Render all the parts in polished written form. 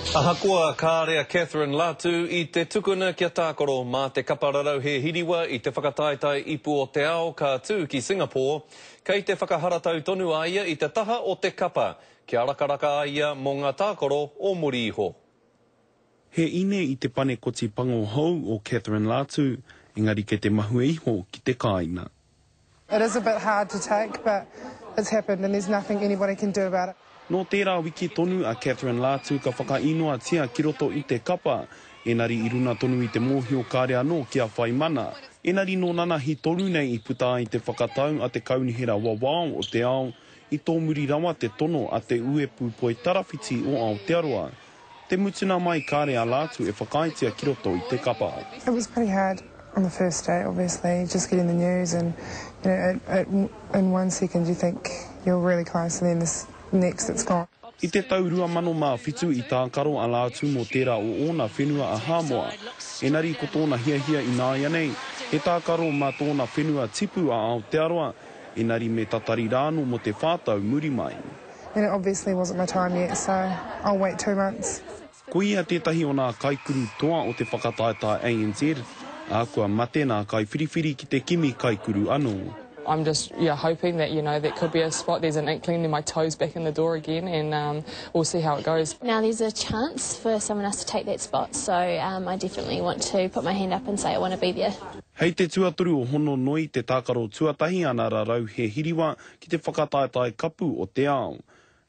Ahakoa kāre a Catherine Latu i te tukuna kia tākaro mā te kapa rarauhe hiriwa i te whakataetae Ipu o te Ao ka tū ki Singapore, kei te whakaharatau tonu a ia i te taha o te kapa kia rakaraka a ia mō ngā tākaro o muri iho. He ine i te panekoti pango hou o Catherine Latu, engari kei te mahue iho ki te kāinga. It is a bit hard to take but it's happened and there's nothing anybody can do about it. Nō tērā wiki tonu a Catherine Latu ka whakainoatia ki roto i te kapa, enari i runa tonu i te mōhio kāre anō kia whai mana. Enari nō nanahi tonu nei i puta ai te whakatau a te Kaunihera Wawao o te Ao i tōmuri rawa te tono a te Uepu Poitarawhiti o Aotearoa. Te mutuna mai kāre a Latu e whakaaetia ki roto i te kapa. It was pretty hard on the first day obviously, just getting the news and you know it, it, in one second you think you're really close and then this next it's gone. I te tau 2007 i tākaro a Latu mō tērā o ōna whenua a Hāmoa. Enari ko tōna hiahia ināianei, he tākaro mā tōna whenua tipu a Aotearoa, enari me tatari rānō mō te whātau muri mai. And it obviously wasn't my time yet, so I'll wait two months. Ko ia tētahi o nā kaikuru toa o te whakataetae ANZ, ā, kua mate nā kaiwhiriwhiri ki te kimi kaikuru anō. I'm just yeah hoping that you know there could be a spot, there's an inkling, then my toe's back in the door again and um, we'll see how it goes. Now there's a chance for someone else to take that spot, so um, I definitely want to put my hand up and say I want to be there. Hei te tuatoru o Hononoi te tākaro tuatahi a Nā Rarauhe Hiriwa ki te whakataetae kapu o te ao.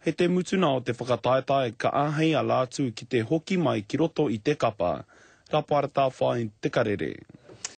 Hei te mutuna o te whakataetae ka āhei a Latu ki te hoki mai ki roto i te kapa. Raparatawhai Te Karere.